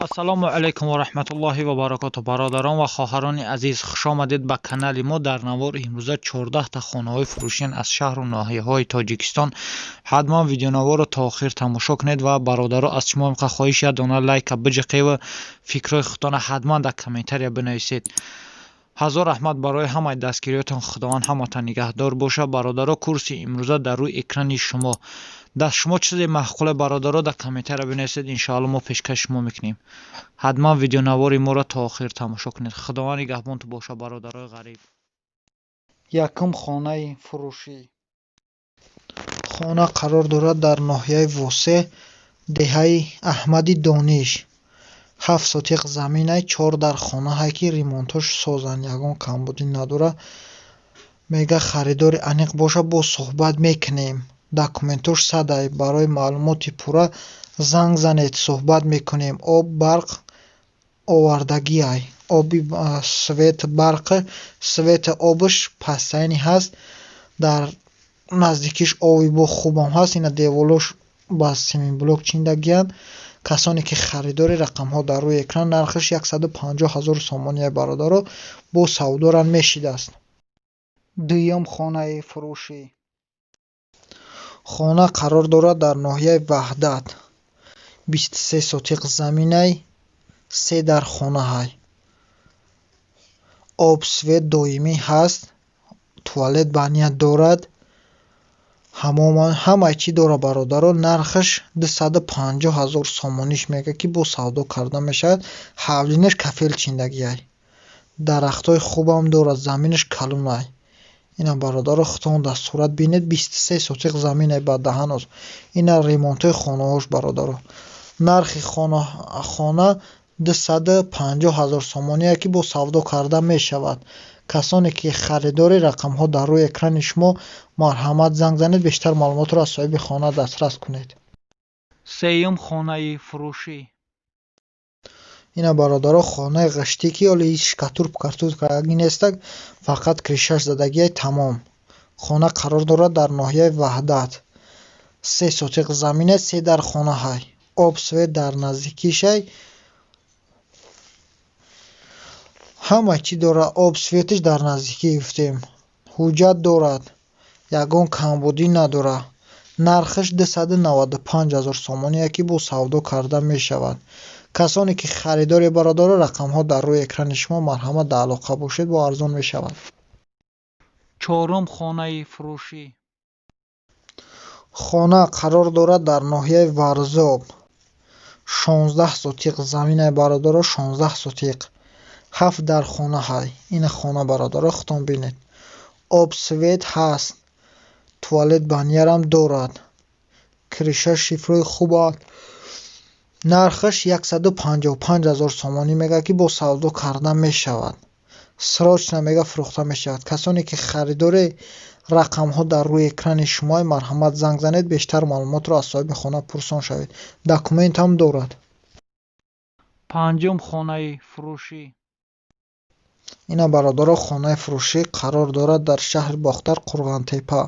Ассалому алайкум ва раҳматуллоҳи ва баракоту. Бародарон ва хоҳарони азиз, хушомадед ба канали мо. Дар навори имрӯза 14та хонаҳои фурӯшиян аз шаҳру ноҳияҳои Тоҷикистон. Ҳатман видеонаворро то охир тамошо кунед ва, бародаро, аз шумо ҳам хоҳиш, як дона лайка биҷиқеву фикрҳои худтона ҳатман дар комментария бинависед. Ҳазор раҳмат барои ҳамаи дастгириётон, Худованд ҳаматон нигаҳдор бошад. Бародаро, курси имрӯза дар рӯи экрани шумо. Дар шумо чизе маъқуле, бародаро, дар комментария бинависед, иншоалло, мо пешкаши шумо мекунем. Ҳатман видеонавори моро то охир тамошо кунед. Худованд нигаҳбонту бошад, бародарои ғариб. Якум хонаи фурӯшӣ. Хона қарор дорад дар ноҳияи Восе, деҳаи Аҳмади Дониш. 7 сотиқ заминай, чор дар хонаҳае, ки ремонтош созанд, ягон камбудӣ надорад. Мега, харидори аниқ боша, боз суҳбат мекунем. Документош садай. Барои маълумоти пурра занг занед, суҳбат мекунем. Об, барқ овардагиай. Оби, свет, барқ, свети обаш пастайни ҳаст. Дар наздикиш оби бо хубам ҳаст. Ина деволош ба семенблок чиндагиянд. Касоне ки харидори, рақамҳо дар рӯи экран, нархаш 150 000 сомоние, бародаро, бо савдоран мешидааст. Дуюм хонаи фурӯшӣ. Хона қарор дорад дар ноҳияи Ваҳдат. 23 сотиқ заминай, се дар хонаҳай. Об, свет доимӣ ҳаст, туалет, баня дорад, ҳамаи чӣ дорад, бародаро. Нархаш 250 000 сомониш мега, ки бо савдо карда мешавад. Ҳавлинаш кафел чиндагиай. Дарахтҳои хубам дорад, заминаш калонай. Ина, бародаро, худтон дар сурат бинед, 23 сотиқ заминай ба даҳаноз. Ина ремонтҳои хонаҳош, бародаро. Нархи хона 250 000 сомоние, ки бо савдо карда мешавад. Касоне ки харидори, рақамҳо дар рӯи экрани шумо, марҳамат, занг занед, бештар маълумотро аз соҳиби хона дастрас кунед. Сеюм хонаи фурӯшӣ. Ина, бародаро, хонаи ғиштӣ, ки ҳоло ҳеҷ штукатурка кардагӣ нестак, фақат крышаш задагиай, тамом. Хона қарор дорад дар ноҳияи Ваҳдат. 3 сотиқ замине, се дар хонаҳай. Об, свет дар наздикишай. Ҳама чӣ дорад, об, светаш дар наздикӣ гуфтем. Ҳуҷҷат дорад, ягон камбудӣ надорад. Нархаш 295 000 сомоние, ки бо савдо карда мешавад. Касоне ки харидори, бародаро, рақамҳо дар рӯи экрани шумо, марҳамат, дар алоқа бошед, бо арзон мешавад. Чорум хонаи фурӯшӣ. Хона қарор дорад дар ноҳияи Варзоб. 16 сотиқ заминай, бародаро, 16 сотиқ. Ҳафт дар хонаҳай. Ина хона, бародаро, худтон бинед. Об, свет ҳаст. Туалет, банярам дорад. Крыша шифрои хуб аст. Нархаш 155 000 сомонӣ мега, ки бо савдо карда мешавад. Срочно, мега, фурӯхта мешавад. Касоне ки харидори, рақамҳо дар рӯи экрани шумои, марҳамат, занг занед, бештар маълумотро аз соҳиби хона пурсон шавед. Документам дорад. Панҷум хонаи фурӯшӣ. Ина, бародаро, хонаи фурӯшӣ қарор дорад дар шаҳри Бохтар, Қурғонтеппа.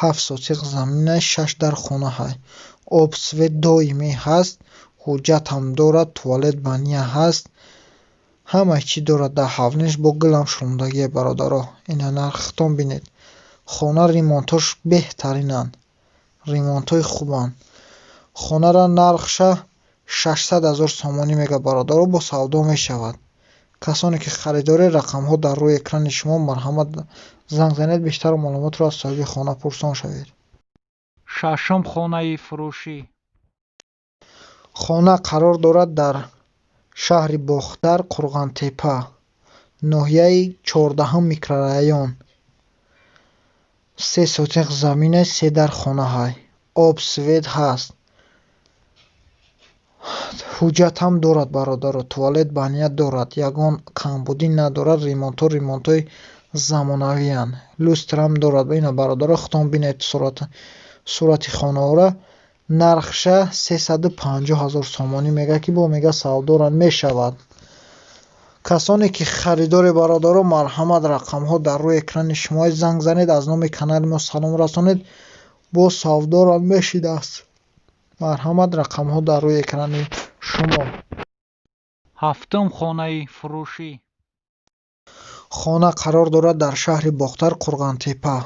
7 сотиқ заминай, шаш дар хонаҳай. Об, свет доимӣ ҳаст, ҳуҷҷатам дорад, туалет, баня ҳаст. Ҳамаи чӣ дорад, дар ҳавлинаш бо гулам шурондагие, бародаро. Ина нархтон бинед. Хона ремонтҳош беҳтаринанд. Ремонтҳои хубанд. Хонара нархша 600 000 сомонӣ мега, бародаро, бо савдо мешавад. Касоне ки харидори, рақамҳо дар рӯи экрани шумо, марҳамат, занг занед, бештар маълумотро аз соҳиби хона пурсон шавед. Шашум хонаи фурӯшӣ. Хона қарор дорад дар шаҳри Бохтар, Қурғонтеппа, ноҳияи 14-ум микрорайон. 3 сотиқ замине, се дар хонаҳай. Об, свет ҳаст. Ҳуҷҷатам дорад, бародаро, туалет, баня дорад, ягон камбудӣ надорад, ремонтҳо ремонтҳои замонавиянд. Люстрам дорад. Ина, бародаро, худтон бинед сурати хонаҳоро. Нархша 350 000 сомонӣ мега, ки бо мега савдоран мешавад. Касоне ки харидори, бародаро, марҳамат, рақамҳо дар рӯи экрани шумо, занг занед, аз номи канали мо салом расонед, бо савдоран мешидааст. Марҳамат, рақамҳо дар рӯи экрани шумо. Ҳафтум хонаи фурӯшӣ. Хона қарор дорад дар шаҳри Бохтар, Қурғонтеппа,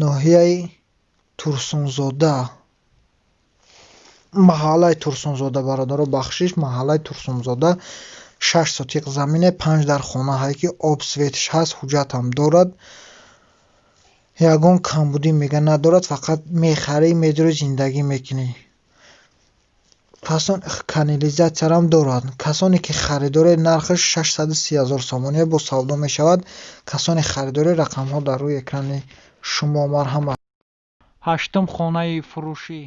ноҳияи Турсунзода, маҳаллаи Турсунзода, бародаро, бахшиш, маҳаллаи Турсунзода. 6 сотиқ замине, 5 дар хона ҳай, ки об, светш ҳаст, ҳуҷҷатам дорад, ягон камбудӣ, мега, надорад, фақат мехарӣ, медурӣ, зиндагӣ мекунӣ. Касон канализатсиярам дорад. Касоне ки харидоред, нархаш 630 ҳазор сомония, бо савдо мешавад. Касоне харидоред, рақамҳо дар рӯи экрани шумо, марҳамат. Ҳаштум хонаи фурӯшӣ.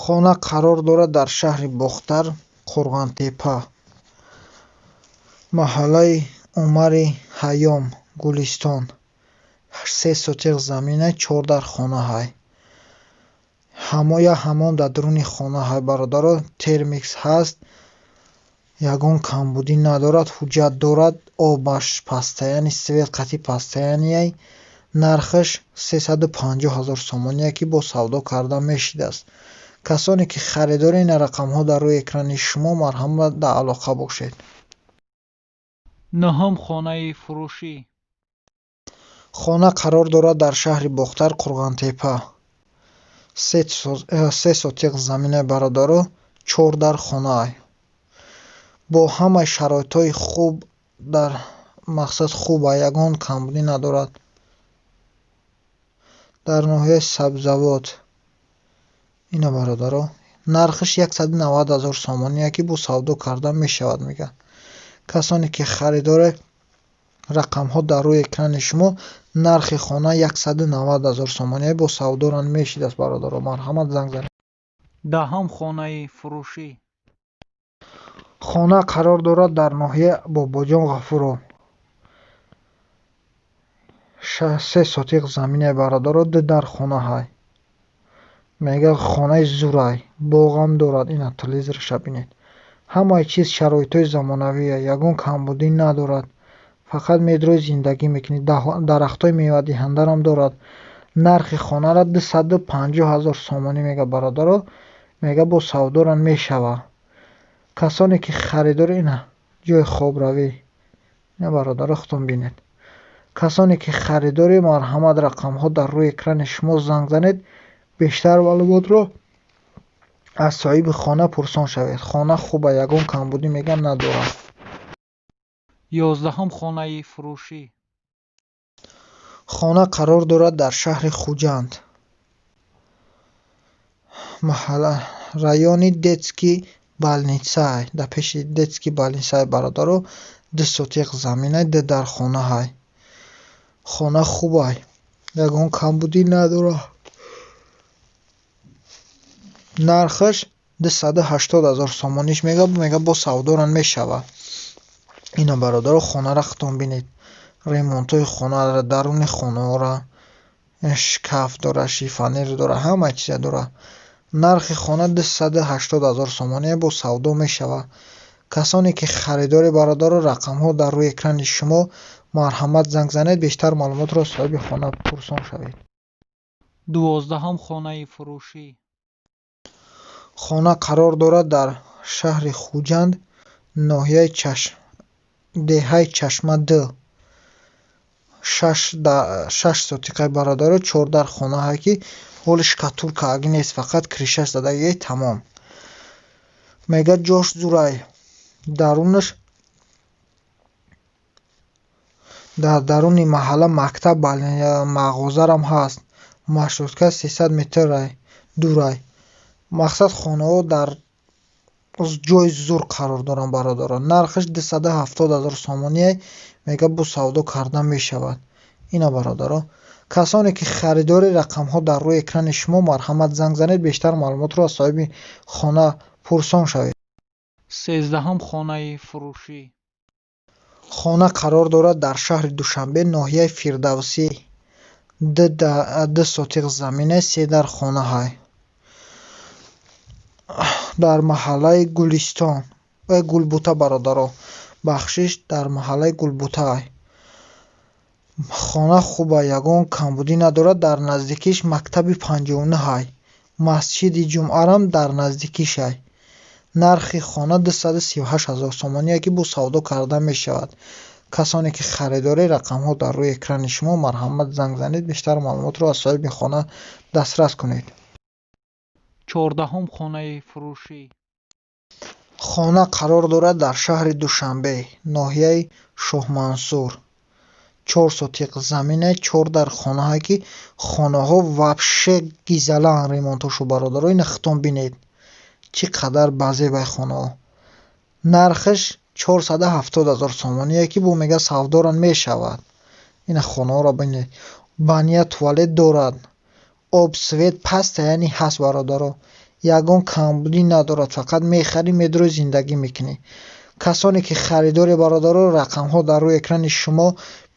Хона қарор дорад дар шаҳри Бохтар, Қурғонтеппа, маҳаллаи Умари Ҳайём, Гулистон. 3 сотиқ замина, 4 дар хона ҳай. Ҳамоя ҳамом дар дуруни хона ҳай, бародаро, термикс ҳаст, ягон камбудӣ надорад, ҳуҷҷат дорад, обаш постоянный, свет қатъи постоянный. Нархаш 350 ҳазор сомония, ки бо савдо карда мешидааст. Касоне ки харидори, ин рақамҳо дар рӯи экрани шумо, марҳамат, дар алоқа бошед. Нуҳум хонаи фурӯшӣ. Хона қарор дорад дар шаҳри Бохтар, Қурғонтеппа, 3 сотиқ замина, бародаро, 4 дар хонаай, бо ҳамаи шароитҳои хуб, дар мақсад хуба, ягон камбудӣ надорад. Дар ноҳияи Сабзавот ина, бародаро, нархаш 190 ҳазор сомония, ки бо савдо карда мешавад, мега. Касоне ки харидоред, рақамҳо дар рӯи экрани шумо. Нархи хона 190 ҳазор сомония, бо савдоран мешидааст, бародаро, марҳамат, занг занед. Даҳум хонаи фурӯшӣ. Хона қарор дорад дар ноҳияи Бобоҷон Ғафуров, 3 сотиқ замине, бародаро, 2 дар хона ҳай. Мега, хонаи зурай, боғам дорад. Ина телевизорша бинед, ҳамаи чиз шароитҳои замонавия, ягон камбудӣ надорад, фақат медурӣ, зиндагӣ мекунӣ. Дарахтҳои мевадиҳандарам дорад. Нархи хонаро 250 ҳазор сомонӣ мега, бародаро, мега, бо савдоран мешавад. Касоне ки харидори, ина ҷои хобравӣ, ина, бародаро, худтон бинед. Касоне ки харидори, марҳамат, рақамҳо дар рӯи экрани шумо, занг занед, бештар маълумотро аз соҳиби хона пурсон шавед. Хона хуба, ягон камбудӣ, меган, надорад. 11-ум хонаи фурӯшӣ. Хона қарор дорад дар шаҳри Хуҷанд, маҳалла, райони Детский больница, дар пеши детский больница, бародаро, 2 сотиқ замина, 2 дар хона ҳай. Хона хубай, ягон камбудӣ надорад. Нархаш 280 ҳазор сомониш мега, бо савдоран мешавад. Ина, бародаро, хонаро худтон бинед, ремонтҳои хонаро, даруни хонаро, шкаф дора, шифоньер дора, ҳама чиза дора. Нархи хона 280 ҳазор сомония, бо савдо мешавад. Касоне ки харидори, бародаро, рақамҳо дар рӯи экрани шумо, марҳамат, занг занед, бештар маълумотро соҳиби хона пурсон шавед. 12-ум хонаи фурӯшӣ. Хона қарор дорад дар шаҳри Хуҷанд, ноҳияи Чашм, деҳаи Чашма д, 6 сотиқаи, бародаро, 4 дар хона ҳай, ки ҳоли штукатурка аги нест, фақат крышаш задагиай, тамом. Мега, ҷош зурай, дарунаш, дар даруни маҳалла мактаб, мағозарам ҳаст, маршрутка 300 метрай дурай. Мақсад, хонаҳо дар ҷои зур қарор доранд, бародаро. Нархаш 270 ҳазор сомония, мега, бо савдо карда мешавад. Ина, бародаро, касоне ки харидори, рақамҳо дар рӯи экрани шумо, марҳамат, занг занед, бештар маълумотро аз соҳиби хона пурсон шавед. 13-ум хонаи фурӯшӣ. Хона қарор дорад дар шаҳри Душанбе, ноҳияи Фирдавсӣ, 2 сотиқ замина, 3 дар хона ҳай, дар маҳаллаи Гулистон, Гулбута, бародаро, бахшиш, дар маҳаллаи Гулбута. Хона хуба, ягон камбудӣ надорад, дар наздикиш мактаби 59 ҳай, масҷиди ҷумъарам дар наздикишай. Нархи хона 238 000 сомоние, ки бо савдо карда мешавад. Касоне ки харидорӣ, рақамҳо дар рӯи экрани шумо, марҳамат, занг занед, бештар маълумотро аз соҳиби хона дастрас кунед. 14-ум хонаи фурӯшӣ. Хона қарор дорад дар шаҳри Душанбе, ноҳияи Шоҳмансур. 4 сотиқ замине, чор дар хонаҳое, ки хонаҳо вообще гизалаанд, ремонтҳошу, бародаро, ина худтон бинед, чӣ қадар базебай хонаҳо. Нархаш 470 000 сомоние, ки бо мега савдоран мешавад. Ина хонаҳоро бинед. Баня, туалет дорад, об, свет постоянно ҳаст, бародаро, ягон камбудӣ надорад. Фақат мехарӣ, медурӣ, зиндагӣ мекунӣ. Касоне ки харидори, бародаро, рақамҳо дар рӯи экрани шумо,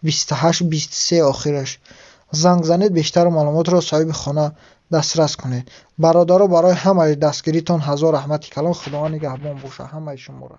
28 23 охираш, занг занед, бештар маълумотро соҳиби хона дастрас кунед. Бародаро, барои ҳамаи дастгиритон ҳазор раҳмати калон. Худованд нигаҳбон бошад ҳамаи шуморо.